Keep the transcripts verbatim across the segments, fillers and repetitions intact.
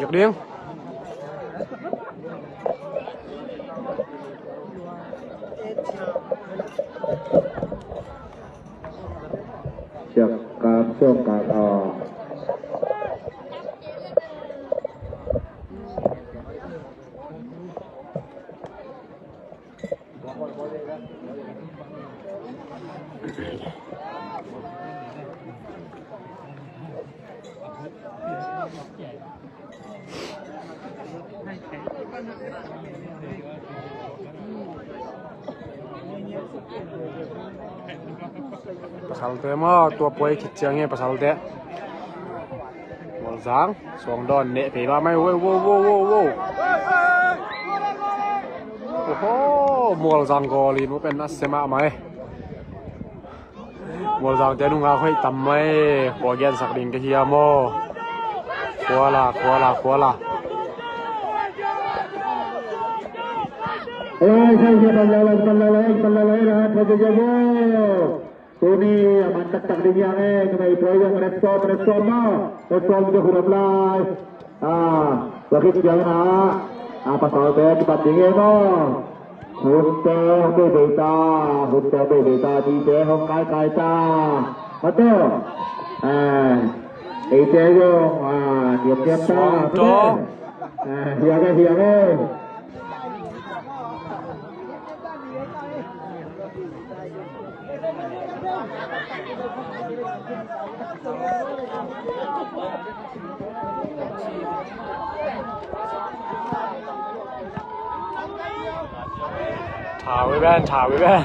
Yak ding. Siak kam, siak kam, ah. Pasalte maw, tua puai khit ciang hi pasalte. Mualzang, Suangdawn neh pei mahmah ei, wo, wo, wo, wo, wo. Oho, Mualzang goal in uh pen a se mahmah ei. Mualzangte nungak hoih tam mai, kua gensak ding ka hiam aw. Khuala, khuala, khuala. Oi, sai, sai, pan la la, pan la la, pan la la, pan la la. Tuni a man taktak ding hiam e, numei puai zong respond, respond maw. Respond ding ka hun om lai. A, tua khit ciangin a, a, pasalte kipat ding e maw. Hun tawng beibei ta, hun tawng beibei ta, tite hong kaikai ta. Mato. A, eite zong, a, tiamtiam ta. Suangdawn. A, hiang e, hiang e. Tha ve ben, tha ve ben.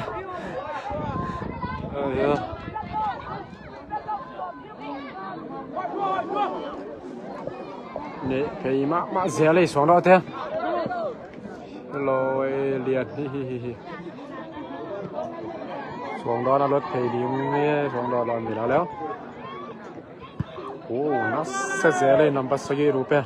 Neh pei mahmah zel ei Suangdawn te. Lawi lian hi hi hi hi. Suangdawn a lot phei ding hi, Suangdawn lawn mi la leu. Oh, na se zel ei number sagih rupe.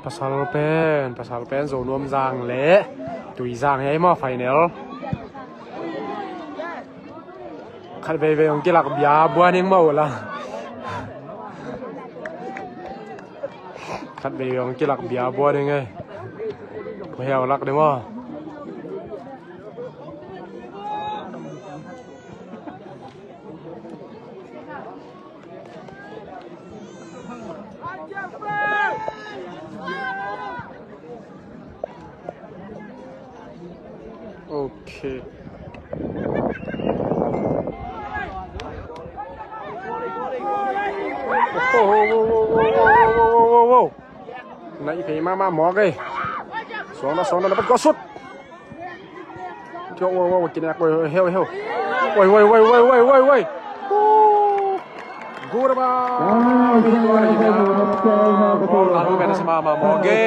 Pasal pen, pasal pen Zo Nuam Zang le Tui Zang hi ei maw final. Khat veivei hong kilak bia buan ing maw la. Khat veivei hong kilak bia buan ing ei. Kua hiau lak ding maw. Ok. Nai phei mahmah mawk ei. Suang na, suang na, dapat kau sut. Kiok, woi, woi, woi, kinek, woi, woi, heu, heu. Woi, woi, woi, woi, woi, woi, woi. Good ball. Ball lalu pen sama mama moge.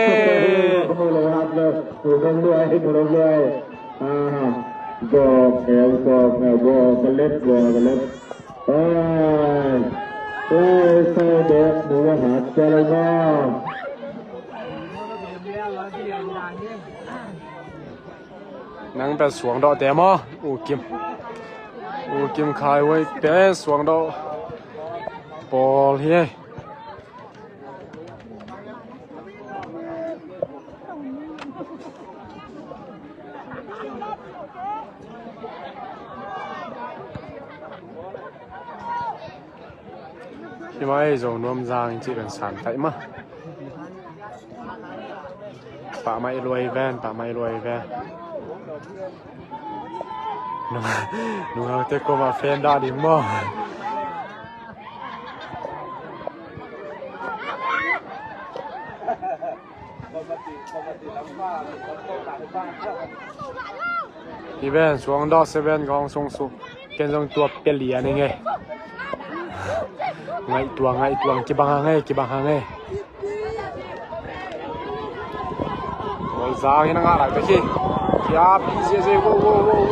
Gok, heu, gok, heu, gok, kalet, gok, kalet. Oi. Oi, sai dek, mua hat, jalan, ma. Nang pen Suangdoh te maw, U Kim. U Kim Khai Wei pen Suangdoh pawl hi. Hi mai Zo Nuam Zang in cih pen san taih mah. Pah mai luai ven, pah mai luai ven. Nung, nung au te ko ma fen dah ding maw. Hi ven, Suangdoh seven gong sung su. Ken zong tua pia lian ing e. Ngaihtuang, ngaihtuang, kibang hang e, kibang hang e. Oi, zang hi na ngah lai bek hi. Kia pi zia zia, wo, wo, wo.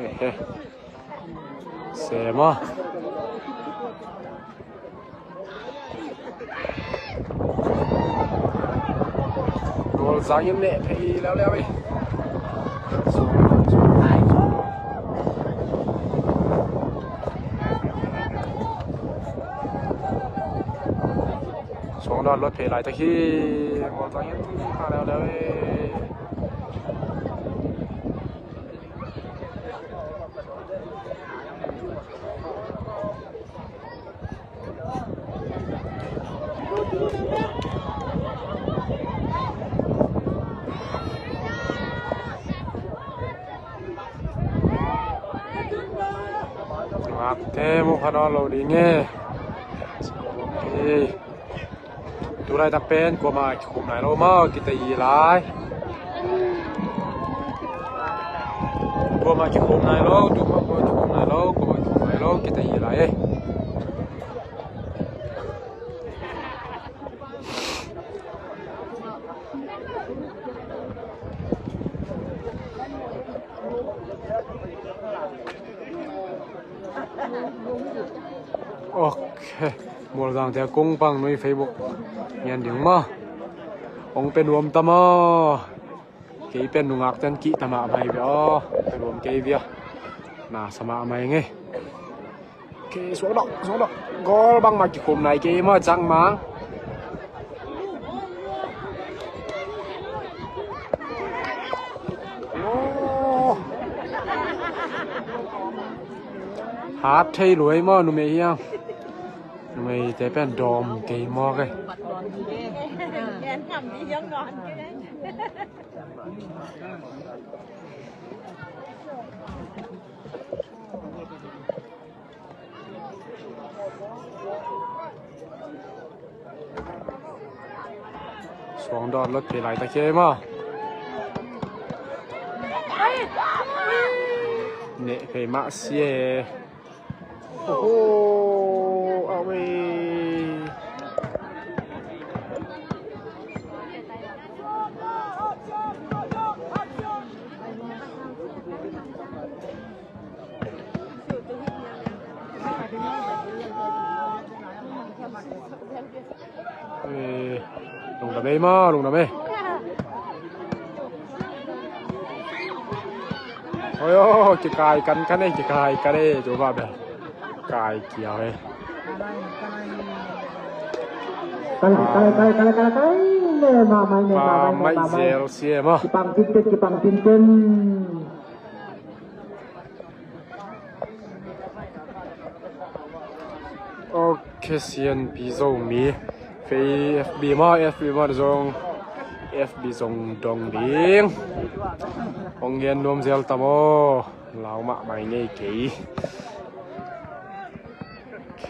He, he. Sema. Goal zangin neh phei leuleu hi. Suang dawn luat phei laitak hi. Goal zangin pha leuleu hi. Ngakte mu kha nawn lo ding e. Ei. Tulaitak pen kuamah kikhum nai lo maw, kitei lai. Kuamah kikhum nai lo, tu mah kuamah kikhum nai lo, kuamah kikhum nai lo, kitei lai e. Ok. Mualzangte a kung pang nui Facebook ngian ding maw. Hong pe nuam ta maw. Kei pen nungak ten kih ta mahmah hi ve aw. Pe nuam kei via. Na sa mahmah hi ngei. Kei suang dok, suang dok. Goal bangmah kikhum nai kei maw, Cak Mang. Oh. Hat thei luai maw, numei hiang. Numeite pen dawm kei maw kei. Suang dawn luat phei laitak hi maw. Neh phei mah si e. Oh, away. Eh, lungdam ei maw, lungdam ei. Oi, oh, kikai kan kan ei, kikai kan ei, tu ba be. Kai kiau ei. Kai, kai, kai, kai, kai, kai, ne, ma mai, ne, ma mai, ne, ma mai. Zel sia maw. Kipang tinten, kipang tinten. Ok, Sianpi Zomi. Fei F B maw, F B maw zong. F B zong dong ding. Hong gen nuam zel ta maw. Lau mahmah ngei kei. Ok.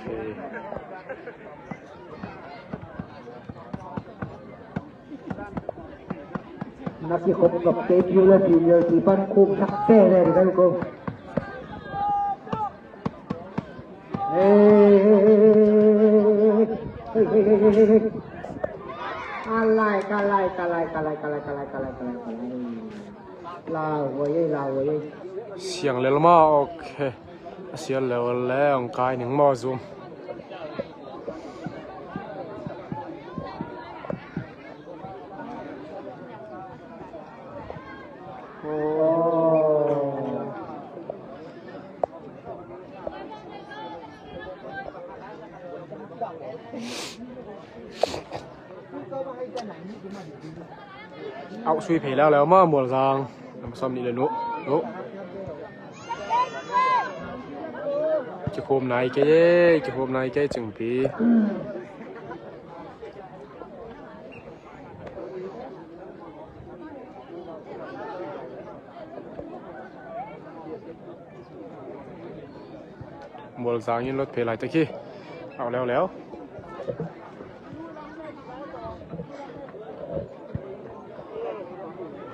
Na kikhop nop kei piu le piu mial ti pan khum thak te le di kan ko. Hey, hey, hey. Ka lai, ka lai, ka lai. Lau huai ei, lau huai ei. Siang lel ma, ok. A sial lel le, ong kai ning maw zum. Auh sui phei leuleu ma, Mualzang. Nam sawm nih le nuh. Nuh. Kikhum nai kei e, kikhum nai kei cingpi. Mualzang in lot phei laitak hi. Auh leuleu.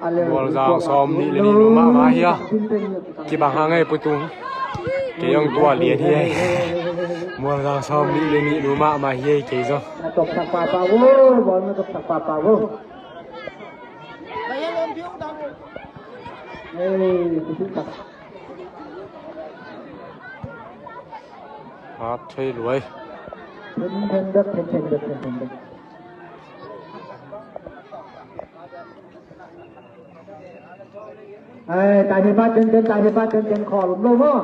Mualzang sawm nih le nih nuh mahmah hi a. Kibang hang ei puitung. Kei zong tua lian hi ei. Mualzang sawm nih le nih nu mahmah hi ei kei zong. Na toksak pahpah vo, bawl na toksak pahpah vo. Ei, kutuk tak. Hak thei luai. Then, then, that, then, then, that, then, then, that. Ai, tai hi pa tenten, tai hi pa tenten, khawl um lo maw?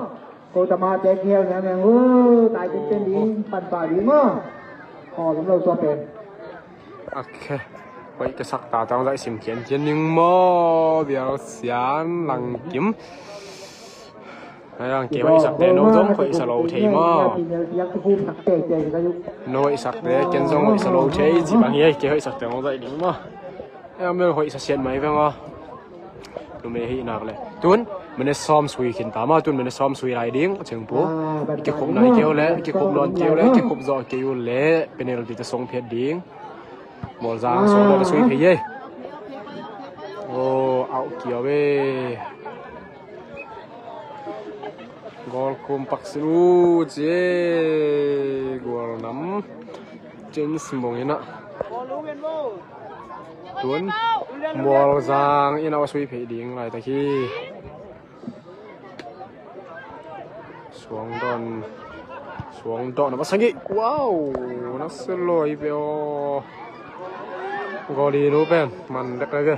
Ko tama te kial ngiang ngiang, uh, tai tenten ding, pan pa ding maw? Khawl um lo tua pen. Ok. Hoih ka sak ta tang zaih sim kian kian ding maw? Bial Sian Lang Kim. Ai ang, kei hoih sak te no zong hoih sa lo thei maw? No hoih sak te ken zong hoih sa lo thei ci bang hi, kei hoih sak te no zaih ding maw? Ai ang, mel hoih sa sian mai ve maw? Numei hi nak le. Tun minute sawm sui khin ta maw, tun minute sawm sui lai ding, a cengpu. Kikhup nai keu le, kikhup nawn keu le, kikhup zawh keu le, penalty te song phiat ding. Mualzang sawt a sui phei ei. Oh, auh kiau ei. Goal khum pak sin uh ci ei. Gual nam cin simbong in ah. Tun Mualzang in ah a sui phei ding laitak hi. Suangdawn. Suangdawn a pasang hi. Wow, na se loi pe aw. Goal i nu pen man dek dek e.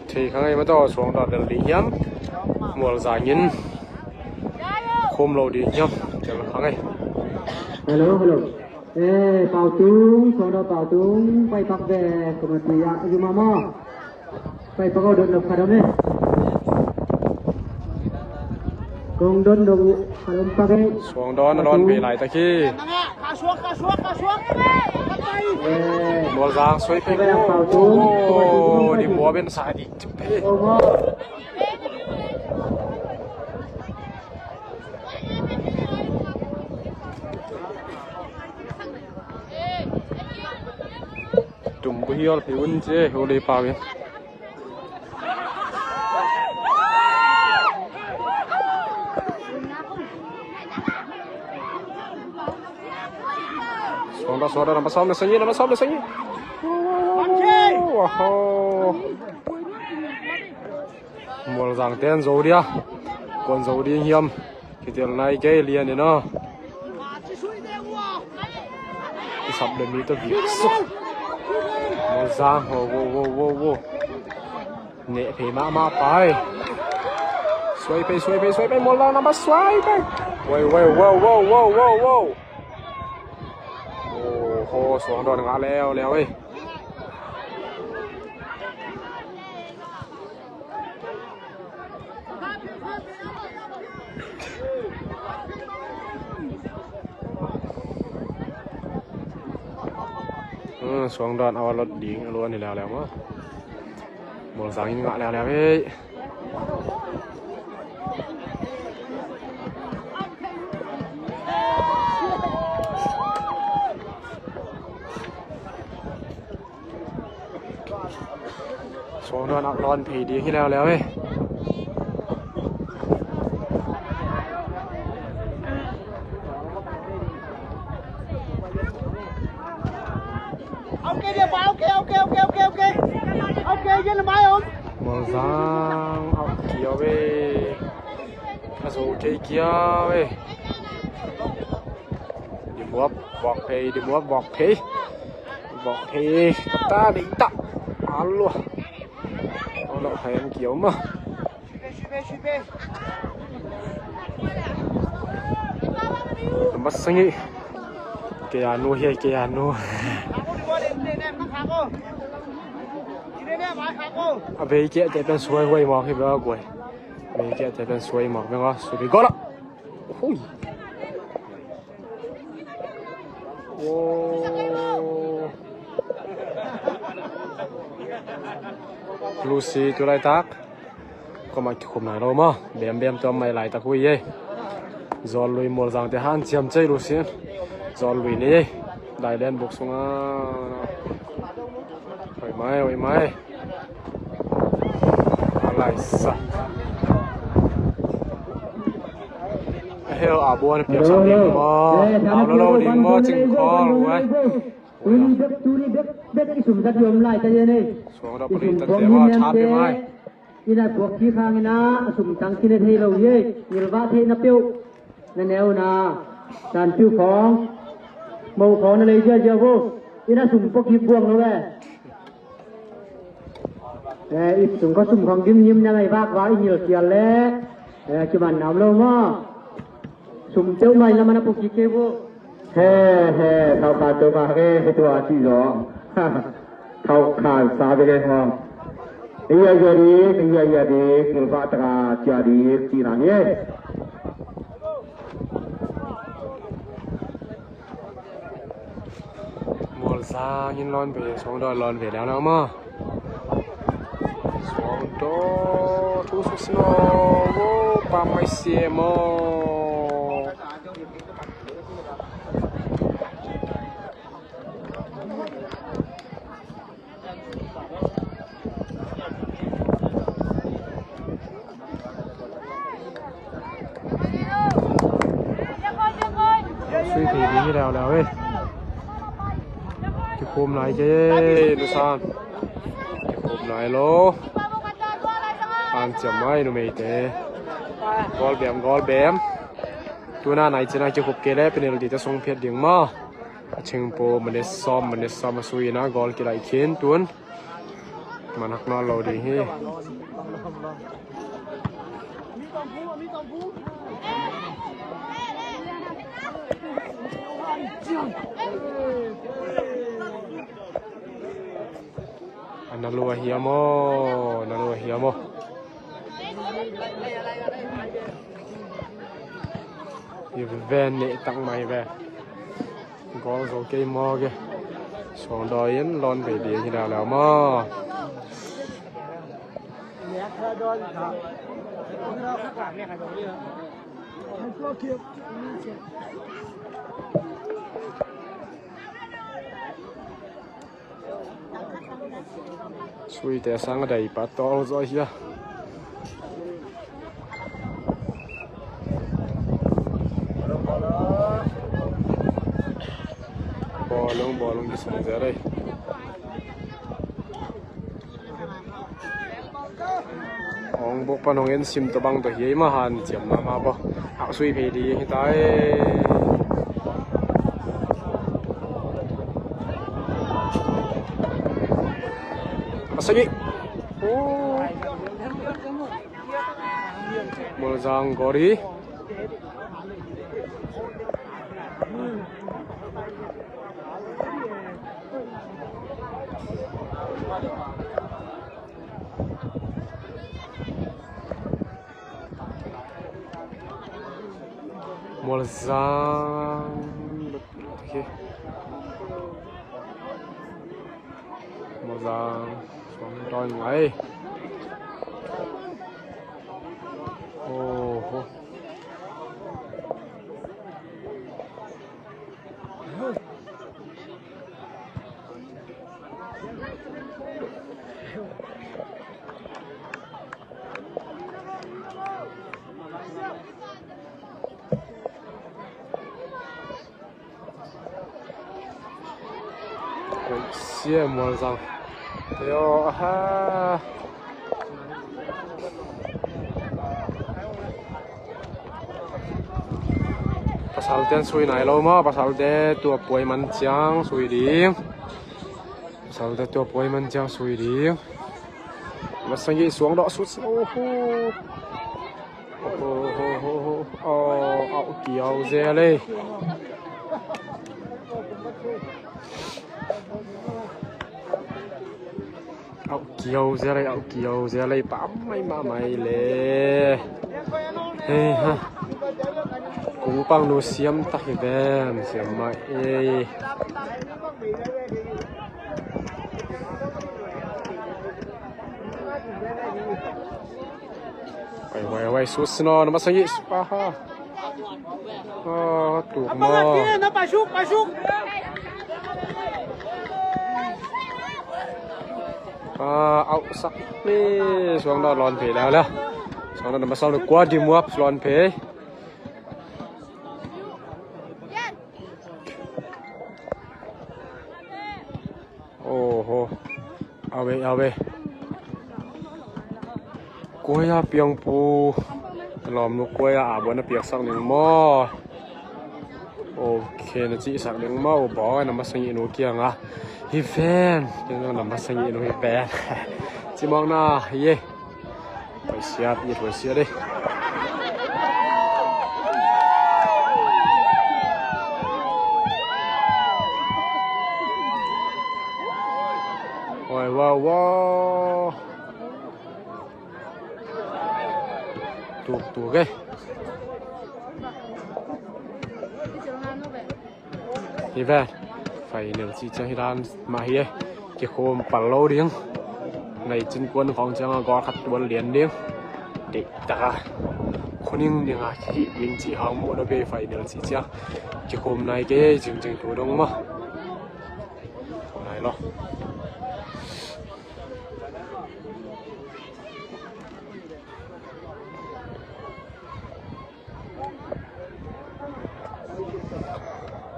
Thei kha ngei ma tawh, Suangdawn del ding hiam, Mualzang in khum lo ding hiam, tel kha ngei. Hello, hello. Eh, Pau Tung, Suangdawn Pau Tung, pai pak ve, committee ah, yuma maw? Pai pak aw, don dok khat om e. Kong don dok khat om pak e. Suangdawn a lawn ve laitak hi. Eh. Mualzang soi pe ko. Oh, di bua ben sa di. Tumbu hial hi un ci, hu lei pau in. Suangdawn, Suangdawn, number sawm le sagih, number sawm le sagih. Wow, wow, wow, wow. Mualzang ten zo dia. Kuan zo ding hiam. Kitel nai kei lian in aw. I sap le mi tawh bik suk. Mualzang, ho, wo, wo, wo, wo. Neh phei mahmah pai. Suai phei, suai phei, suai phei, Mualzang number suai phei. Woi, woi, wo, wo, wo, wo, wo. Oh, ho, Suangdawn ngah leuleu ei. Hmm, Suangdawn a lot ding a luan hi leuleu maw. Mualzang in ngah leuleu ei. Suangdawn a lawn phei ding hi leuleu ei. Okay, okay, okay, okay, okay, okay. Okay, yun na ba yun? Mualzang, okay, okay. A zo thei kia ei. Dimuap, buak phei, Dimuap, buak phei. Buak phei, kata ding ta. Alo. Ono hai an kiau ma. Number sagih. Kei a nu hi, kei a nu. A vei kia te pen suai huai mawk hi bek a guai. Vei kia te pen suai mawk bek a suai gol a. Hui. Wow. Lucy tu laitak. Koma kikhum nai lo maw. Bem bem tuam mai laitak hui ei. Zawl lui Mualzang te hanciam cei Lucy. Zawl lui ni ei. Dailen buk sunga. Hoi Mai, oi mai. A lai sa. A hel a buan a piak sa ding maw. Lau lo lo ding maw, cing khawl mai. Tuni bek, tuni bek, bek i sum zat i om lai ta zen ei. Suang dawh pali ta te maw, tha pe mai. Ina buak khi khang ina, a sum tang kine thei lo hi ei. Ngilvah theihna peuh. Na neu na, san piu khawng, mo khawng na lei ziazia vo. Ina sum pawh kik buang lo ve. Eh, i sum khaw sum khawng gimgim na ngai vakvak i ngil kial le. Eh, kiman nam lo maw. Sum teuh mai lamah na pawh kik kei vo. He, he, thau khan teuh mah he, he tua ci zaw. Thau khan sa bek e hong. Iya, iya dik, iya, iya dik, ngilvah taka cia dik, cihna hi e. Mualzang in lawn ve, Suangdawi lawn ve liau na maw. Suangdawi thu suk sino, wo, pam mai sia maw. Sui thei ding hi leuleu e. Kikhum nai kei e, nusan. Kikhum nai lo. Hanciam mai numeite. Goal bem, goal bem. Tuna nai cina kikhup kei le penalty te sung phiat ding maw. A chingpu minute sawm, minute sawm a sui ina goal kilaih khin tun. Manak nawn lo ding hi. A na lua hiam aw, na lua hiam aw. Hi ven nih tak mai ve. Goal zo kei maw ke. Suangdawi in lawn ve ding hi leuleu maw. Suite sang a dai pa tol zaw hia. Bawlung, bawlung kisung zia rei. Hong buk pan hong en sim tawh bang tawh hi ei mah hanciam mahmah bawh. A sui phei ding hi ta e. A sagih. Mualzang goal hi. Mualzang. Okay. Mualzang. Suang toi ngai. Oh. Sia Mualzang. Yo, aha. Pasalte'n sui nai lo maw, pasalte tua puai man ciang sui ding. Pasalte tua puai man ciang sui ding. Masagi Suangdawi sut. Oho. Oho, ho, ho, ho. Oh, au kiau zel ei. Au kiau zel ei, au kiau zel ei, pam mai mah mai le. Hei ha. Kung pang nu siam tak hi ven, siam mai ei. Wai, wai, wai, sus no, nama sagi, aha. Oh, tuk mo. Pasuk, pasuk. Ah, auhsak ni. Suangdawn lawn phei leuleu. Suangdawn nambat sawm le kua, Dimuap lawn phei. Oho. Ave, ave. Kua a piang pu. Lawmnu kua a, a buan a piaksak ning maw? Ok, na cihsak ding maw? Bawi, nambat sagih nu kiangah. Hi ven. Kei zong nambat sagih nu hi ven. Cimawkna hi e. Hoih siat, it hoih siat e. Oi, wow, wow. Tuk, tuk e. Hi ve, final cih ciang hi dan mah hi e. Kikhum pal lo ding. Nai cin kuan khawng ciang a goal khat tuan lian ding. Deih taka khuning ding a kihih ding cih hang muh na ve, final cih ciang. Kikhum nai kei cing cing tu dong maw. Nai lo.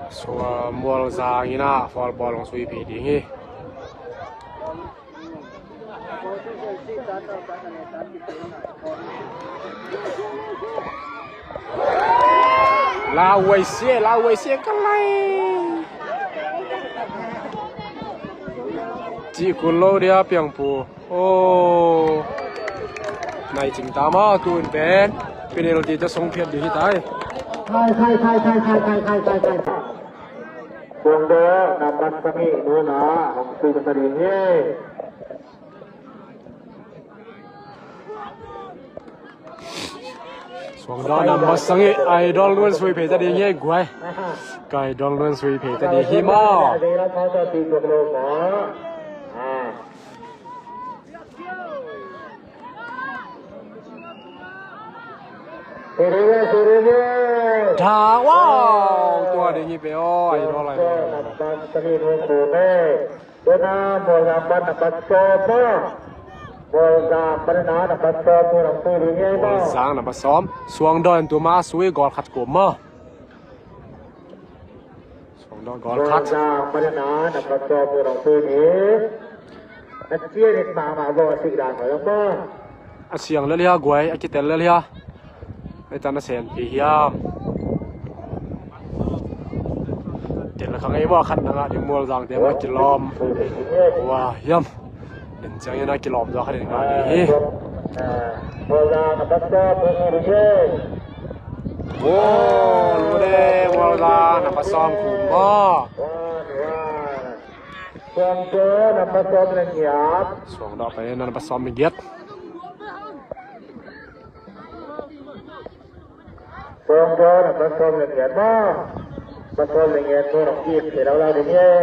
Sua Mualzang in a foul ball hong sui phei ding hi. Lau huai sia, lau huai sia ka lai. Cih kul lo dia piang pu. Oh. Nai cing ta maw, tu in pen penalty ta song phiat ding hi tai. Khai, khai, khai. Bawngdaw nambat sagih nu in a hong sui ta ding hi. Suangdawn nambat sagih, Idol nu in sui phei ta ding hi guai. Ka Idol nu in sui phei ta ding hi maw. Da, wow, tua ding hi pe aw, Idol lai. Mualzang nambat sawm, Suangdawn tuma sui goal khat kum maw. Suangdawn goal khat. A siang lel hia guai, a kitel lel hia. Hei tan a sen pi hiam. Tel kha ngei maw, khat na ngah ding Mualzang te maw kilawm. Ua hiam. Den ciangin a kilawm zaw kha den ngah ding hi. Wow, lu de, Mualzang nambat sawm kum maw. Suangdawn pen nambat sawm le giat. Suangdawn nambat sawm le giat maw. Nambat sawm le giat maw, nong kip thei lo lau ding hi.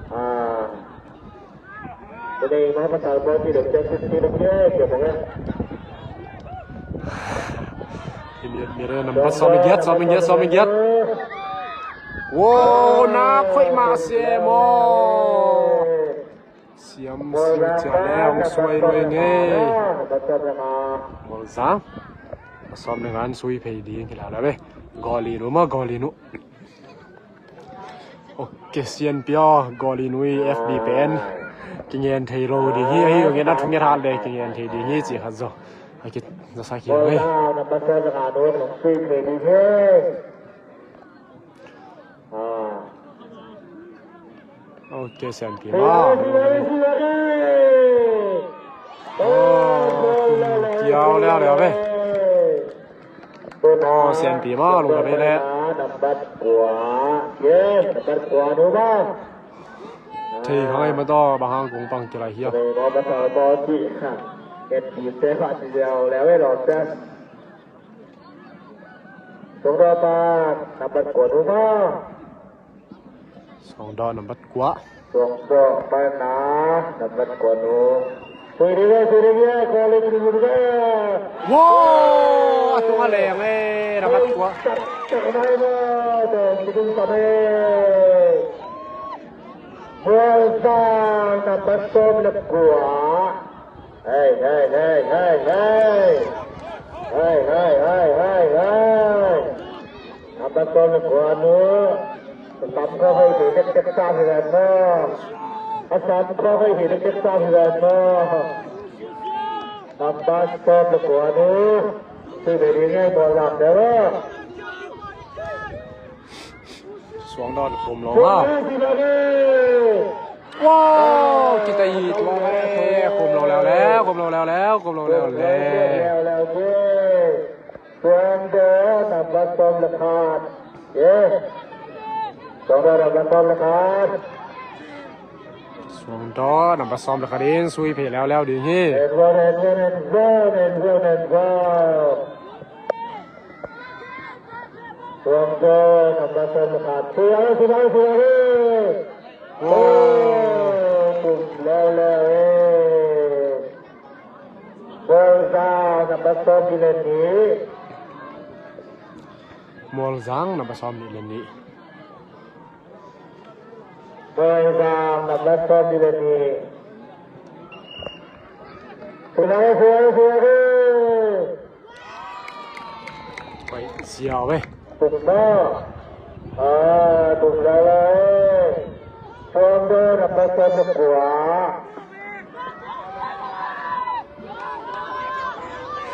Ah. Nambat sawm le giat, sawm le giat, sawm le giat. Wow, na khoih mah se maw. Siam siu cia le hong suai luai ngei. Mualzang. Sawm le nga in sui phei ding hi la la ve. Goal in uh maw, goal in uh. Ok, sian pia, goal in uh i F B pen. Kingen thei lo ding hi, ahi kingen a thunget hat le kingen thei ding hi ci khat zaw. Aki zasa ki hei. Ok, sian pia ma. Oh, tum kiau leo leo ve. Aw, sianpi maw, lungdam ei leh. Nambat kua. Yes, nambat kua nu maw. Thei kha ngai mah tawh, bang hang kong pang kilai hiam. Thei maw, masa maw cih. Ngen pi te kha ci leo leo ei lawm te. Tung ro pa, nambat kua nu maw. Suangdawn nambat kua. Suangdawn pai na, nambat kua nu. Sui ding ve, sui ding ve, kua ling ding ve. Wow, a tung a leng e, nambat kua. Tak tak nai ve, dong ding sam e. Mualzang nambat sawm le kua. Hei, hei, hei, hei, hei. Hei, hei, hei, hei, hei. Nambat sawm le kua nu. A sam khawng hei hi dekdek sam hi ven maw. A sam khawng hei hi dekdek sam hi ven maw. Nambat sawm le kua nu. Sui ve ding ei, Mualzang deuh. Suangdawn khum lo ha. Wow, kita i tuang le, khum lo leuleu, khum lo leuleu, khum lo leuleu. Suangdawn nambat sawm le khat. Ye. Suangdawn nambat sawm le khat. Suangdawn nambat sawm le khat in sui phei leuleu ding hi. En vo, en vo, en vo, en vo, en vo. Suangdawn nambat sawm le khat. Sui a, sui a, sui a. Oh, tum leuleu e. Mualzang nambat sawmnih le nih. Mualzang nambat sawmnih le nih. Mualzang nambat sawmnih le nih. Sila, sila, sila. Pai ziau e. Tum maw. Ah, tum leuleu e. Suangdawn nambat sawm le kua.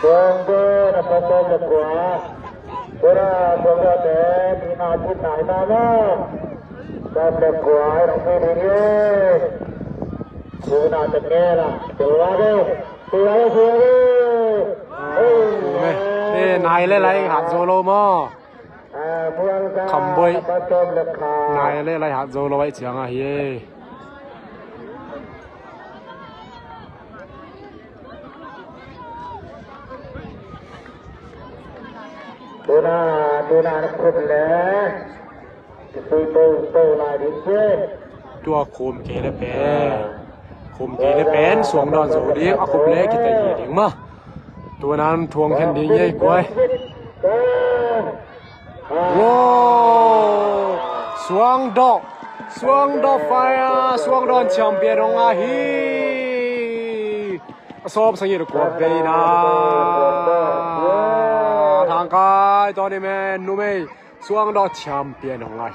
Suangdawn nambat sawm le kua. Tua Suangdawn te mi na cin nai na na. Sawm le kua, ei nong mi ding e. Tua na te nge la. Tua de. Tua de, tua de. Ei, nai le lai hat zo lo maw. Khamboi. Nai le lai hat zo lo ahih ciang ahi e. Tuna, tuna na khut le. Sui to, to lai ding ci. Tua khum kei le pen. Khum kei le pen, Suangdawn zo ding, a khum le kita i ding mah. Tua nan thuang khen ding ei guai. Wow! Suangdawn, Suangdawn fire, Suangdawn champion hong ahi. A sawm sagih le kua vei na. Thangkai, Tony men, numei. Suangdawn champion hong ahi.